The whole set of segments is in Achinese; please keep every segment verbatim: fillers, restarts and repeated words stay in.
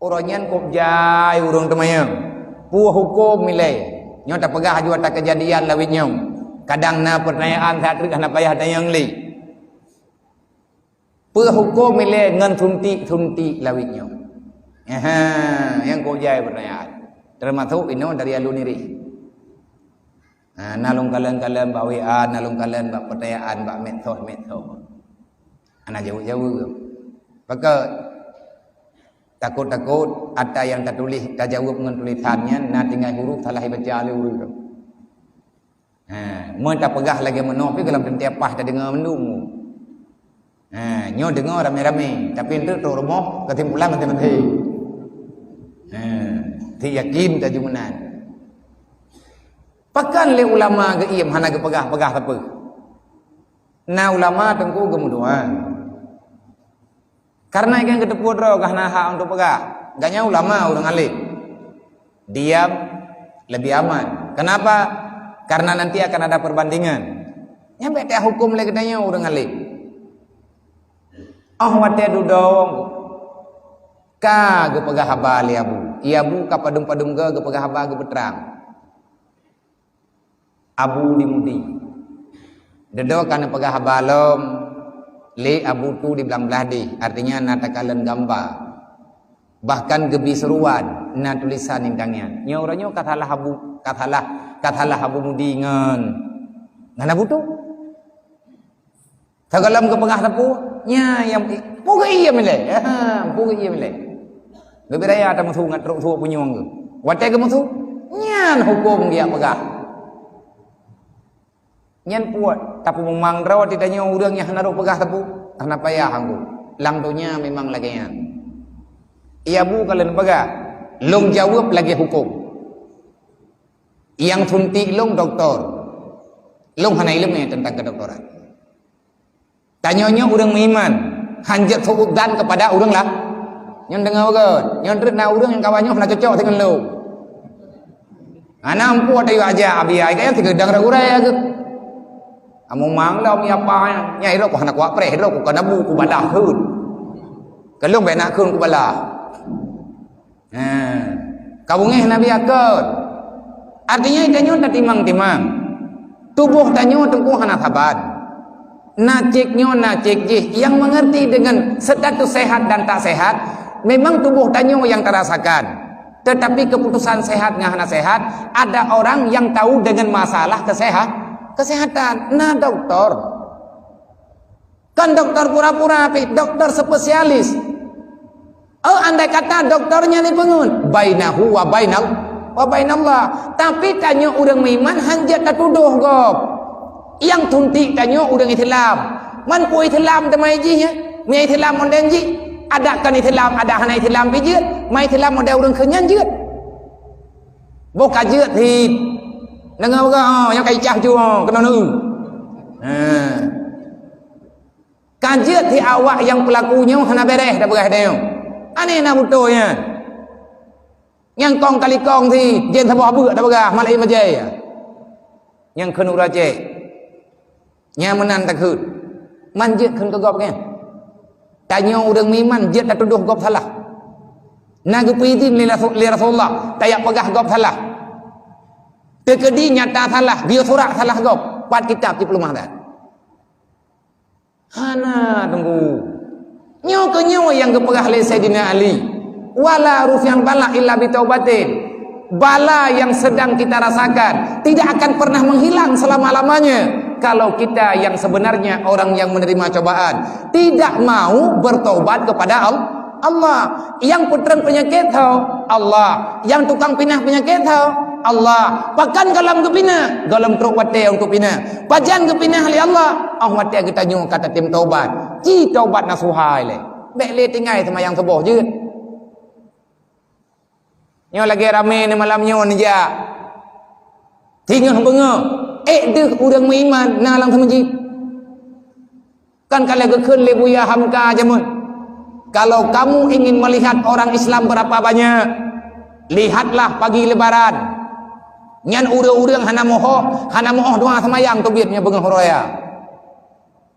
Uroe nyan kôb jai ureuëng teumanyong, "Peue huköm ilée?" Nyoe tapeugah aju ata keujadian lawét nyoe. Kadang na peurtanyaan that treuk hana payah tanyong lé. Peue huköm ilée ngon suntik-suntik lawét nyoe? Aha, nyang kôb jai peurtanyaan. Teumasok inoe dari alun nirih. Ha, na lôn kalon-kalon bak W A, na lôn kalon bak peutanyaan bak medsos-medsos. Hana jaweueb-jaweueb. Pakon? Takot-takot ata nyang tatuléh tajaweueb ngon tulésan nyan na tinggai huruf salah ibaca lé ureuëng. Ha, meunyoe tapeugah lagée meunoe pih gohlom teuntée paih tadeungoe mandum. Ha, nyoe deungoe ramé-ramé, tapi eunteuk trok rumoh keusimpulan maté-maté. Ha, ti yakin taju meunan. Pakon lé ulama geuiem hana geupeugah-peugah sapeue? Na ulama teungku geumeudoá. Kareuna nyang geuteupeue droe gah na hak untuk peugah. Gobnyan ulama ureuëng além. Diam lebih aman. Kenapa? Karena nanti akan ada perbandingan. Nyan bék tahuköm lé geutanyoe ureuëng além. Oh watée dudoe ka geupeugah haba lé abu. I abu ka padum-padum goe geupeugah haba geupeutrang. Abu di Mudi. Dudoe ka neupeugah haba lom lé abu tu di blang blah deh, artinya na takalon gamba. Bahkan geubi seuruan na tulésan nibak nyan. Nyoe uroe nyoe ka salah abu, ka salah, ka salah abu Mudi ngon, ngon abu tu. Sigohlom geupeugah sapeue, nya nyang peue geuiem ilée. Ha, peue geuiem ilée. Leubeh raya tameusu ngon trok su punyueng geuh. Watée geumeusu, nyan huköm geujak peugah. Nyan puet, tapi meumang droe di tanyoe ureuëng nyang hana rôh peugah sapeue, hana payah anggô. Lam donya memang lagée nyan. I abu ka lôn peugah, lôn jaweueb lagée huköm. Nyang suntik lôn doktor. Lôn hana iéleumé teuntang keudoktoran. Tanyoe nyoe ureuëng meuiman, hanjeuet su'udzan keupada ureuëng lah. Nyoe deungoe beugét, nyoe treuk na ureuëng nyang kawan nyoe hana cocok deungon lôn. Hana ampu ata yue aja abi ai kaya sigeudang ragurée geuh. Amu mang lom ya pa nya irok hana kuat preh irok ku kana bu ku balah kheun. Kelong bena kheun ku balah. Ha. Ka beungéh Nabi akon. Artinya tanyoe tatimang-timang. Tuboh tanyoe teungku hana saban. Na cék nyoe, na cék jih. Yang mengerti dengan status sehat dan tak sehat, memang tuboh tanyoe yang terasakan. Tetapi keputusan sehat ngon hana sehat, ada orang yang tahu dengan masalah kesehat, kesehatan. Na doktor. Kon doktor pura-pura pih, doktor spesialis. Oh, andai kata doktornya ni pengun, bainahu wa bainal, wa bainallah. Tapi tanyoe ureuëng meuiman hanjeuet tatudoh gob. Nyang tuntik tanyoe ureuëng Islam. Man peue Islam teuma jih, ya? Meunyoe Islam model jih, adak kon Islam, adak hana Islam pih jeuet. Man Islam model ureuëng kheun nyan jeuet. Boh ka jeuet hit. Deungoe, oh, nyang ka icah ju, oh, keunoe. Ha. Ka jeuet di awak nyang peulaku nyoe hana béreh tapeugah tanyoe. Aneh na beutôi nyan. Nyang kong kalikong si jén saboh beuk tapeugah malai majai. Nyang kheun ura cék. Nyang meunan takheun. Man jeuet kheun keu gob nyan. Tanyoe ureuëng meuiman jeuet tatudoh gob salah. Na geupeuidhin lé Rasul-, lé Rasulullah tajak peugah gob salah. Teukeudi nyata salah, geuyue surat salah gob. Pat kitab dipeuleumah that. Hana teungku. Nyoe keuh nyoe nyang geupeugah lé Saidina Ali, "Wala rufi'al bala illa bitaubatin." Bala yang sedang kita rasakan tidak akan pernah menghilang selama-lamanya kalau kita yang sebenarnya orang yang menerima cobaan tidak mau bertobat kepada Al-, Allah. Nyang peutrang peunyakét ho Allah. Nyang tukang pinah peunyakét ho Allah. Pakon gohlom geupinah? Gohlom trok watée untuk pinah. Pajan geupinah lé Allah? Oh watée geutanyoe ka tatem taubat. Ci taubat nasuha ilée. Bék lé tinggai seumayang suboh jeuet. Nyoe lagée ramé ni malam nyoe neujak. Singoh beungoh, ék deuh ureuëng meuiman na lam seumeujid. Kan ka lheueh geukheun lé Buya Hamka jameun, "Kalau kamu ingin melihat orang Islam berapa banyak, lihatlah pagi Lebaran." Nyan ureuëng-ureuëng hana moho, hana moho dua seumayang teubiet nyan beungoh uroe raya.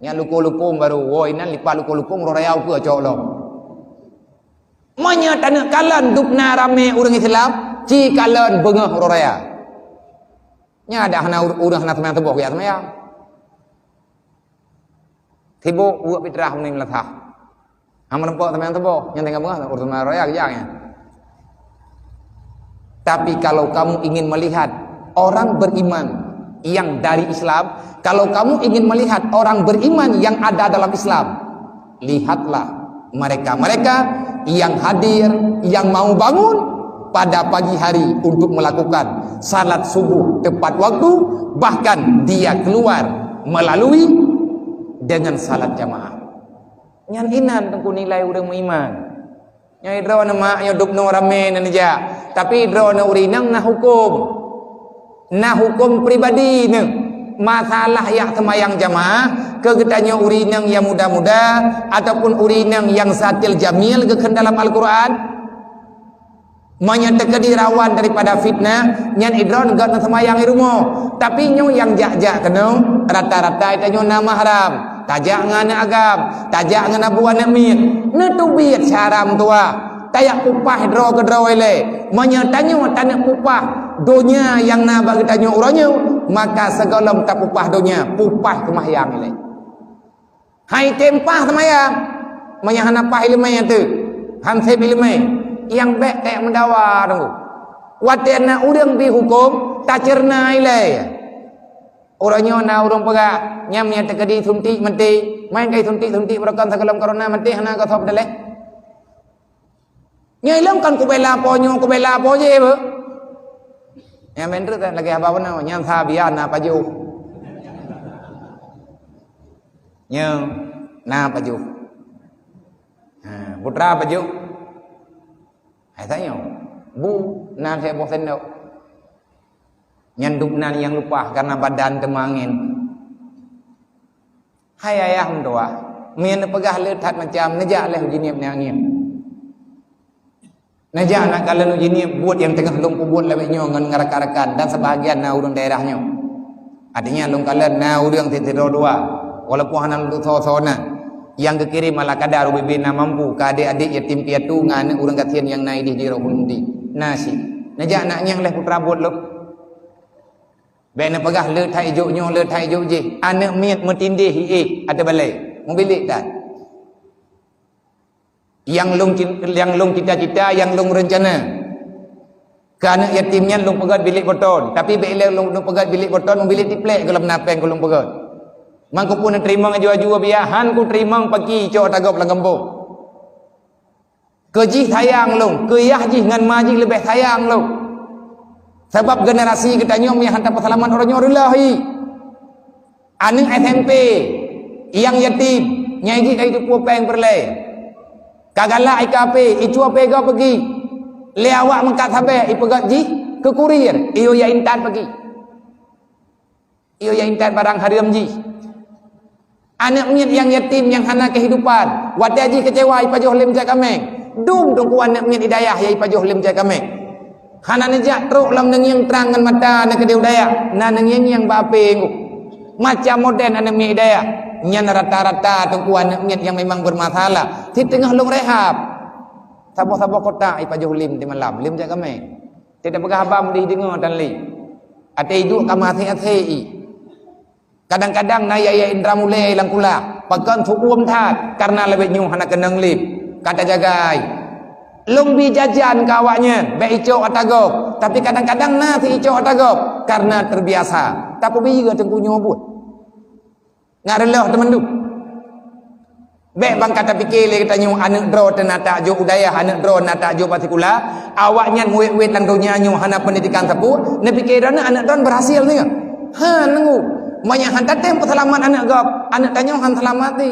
Nyan lukon-lukon barô, woe inan lipat lukon-lukon uroe raya ukeue cok lom. Meunyoe taneuk kalon dubna ramé ureuëng Islam, ci kalon beungoh uroe raya. Nyan adak hana ur-, ureuëng hana seumayang suboh geujak seumayang. Sibuk buet fitrah meunyoe meulasah. Hana meurumpok seumayang suboh, nyan tinggai beungoh ureuëng seumayang uroe raya geujak nyan. Tapi kalau kamu ingin melihat orang beriman yang dari Islam, kalau kamu ingin melihat orang beriman yang ada dalam Islam, lihatlah mereka-mereka yang hadir, yang mau bangun pada pagi hari untuk melakukan salat subuh tepat waktu, bahkan dia keluar melalui dengan salat jamaah. Nyan inan teungku nilai ureuëng meuiman. Nyang droeneuh mak nyoe dubnoe ramé neujak, tapi droeneuh ureuëng inong na huköm. Na huköm pribadi neuh. Masalah yak seumayang jamaah, keu geutanyoe ureuëng inong nyang muda-muda ataupun ureuëng inong nyang satil jamil geukheun dalam Al-Qur'an. Meunyoe teukeudi rawan daripada fitnah, nyan idroeneuh gét neuseumayang i rumoh. Tapi nyoe nyang jak-jak keunoe, rata-rata tanyoe na mahram. Tajak ngon aneuëk agam, tajak ngon abu aneuëk miet. Neuteubiet syara meutuwah. Tajak pupah droe keudroe ilée. Meunyoe tanyoe taneuk pupah donya nyang na bak geutanyoe uroe nyoe, maka sigohlom tapupah donya, pupah seumayang ilée. Hai tem pah seumayang. Meunyoe hana pah iéleumé teuh, han sép iéleumé, nyang bék tajak meudawa teungku. Watée na ureuëng bri huköm, taceureueng ilée. Uroe nyoe na ureuëng peugah, nyan meunyoe teukeudi suntik maté, meunan kai suntik-suntik beureukan sigohlom corona maté hana goe sôb daleh. Nyoe lom kan kubela po nyoe, kubela po jéh beuh. Nyang ben treuk lagée haba beuna, nyan sabian na pajoh. Nyoe na pajoh. Ha, putra pajoh. Hai tanyoe, bu na lhée boh sendok. Nyan dubnan nyang lupah karena badan teuma angén. Hai ayah meutuwah, meunyoe neupeugah le that macam, neujak lé uji niet nyan angén. Neujak na kalon uji niet buet nyang teungoh lôn peubuet lawét nyoe ngon rakan-rakan dan sebahagian na ureuëng daerah nyoe. Artinya lôn kalon na ureuëng sidroe dua, walaupun hana lôn tusoe-soe na. Nyang geukirém ala kadar ubé-bé na mampu, keu adék-adék yatim piatu ngon aneuëk ureuëng gasien nyang na idéh di Rohun di. Na cit. Neujak na nyang lé putra buet lôn. Bék neupeugah le that ijok nyoe, le that ijok jéh. Aneuëk miet meutindéh ié ateueh balée. Mubilék that. Nyang lôn cin-, nyang lôn cita-cita, nyang lôn reuncana. Keu aneuëk yatim nyan lôn peugét bilék boton, tapi bék ilée lôn, lôn peugét bilék boton, mubilék tiplek gohlom na péng keu lôn peugét. Mangkupun neuteurimong aju-aju biya han kuteurimong paki cok tagôb lam gampông. Keu jih sayang lôn, keu yah jih ngon ma jih leubeh sayang lôn. Sabab generasi geutanyoe meuhan tapeuseulamat uroe nyoe reuloh hi. Aneuëk S M P nyang yatim, nyang jih ka jiteupeue péng peureulée. Ka galak i kafe, i cuwa peuga peugi. Lé awak meukat sabe, ipeugét jih keu kurir, iyue ya intat peugi. Iyue ya intat barang hareuem jih. Aneuëk miet nyang yatim nyang hana keuhidupan, watée jih keucewa ipajoh lé meucak kaméng. Dum teungku aneuëk miet i dayah ya ipajoh lé meucak kaméng. Hana neujak trok lam neungieng trang ngon mata neukeudeh u dayah, na neungieng nyang ba apé ngok. Macam moden aneuëk miet i dayah, nyan rata-rata teungku aneuëk miet nyang memang bermasalah. Siteungoh lôn rehab. Saboh-saboh kotak ipajoh lé meucak kaméng. Tidak peugah haba meudeh deungoe tan lé. Até iduek ka meuhasé-hasé i. Kadang-kadang na yaya indra mulai lam kulah, pakon su'uem that, karena lawét nyoe hana keunong lé. Ka tajagai. Lôn bi jajan keu awaknyan, bék icok ata gob, tapi kadang-kadang na si icok ata gob, karena terbiasa. Tapi biyeu teungku nyoe buet. Ngat reuloh teumandum. Bék bang ka tapike lé geutanyoe aneuëk droe teuh na tajok u dayah, aneuëk droe na tajok bak sikula, awaknyan muet-muet lam donya nyoe hana peundidikan sapeue, neupike droeneuh aneuëk droe berhasil nyoe. Ha, nunggu. Meunyoe han tatem peuseulamat aneuëk gob, aneuëk tanyoe han seulamat di.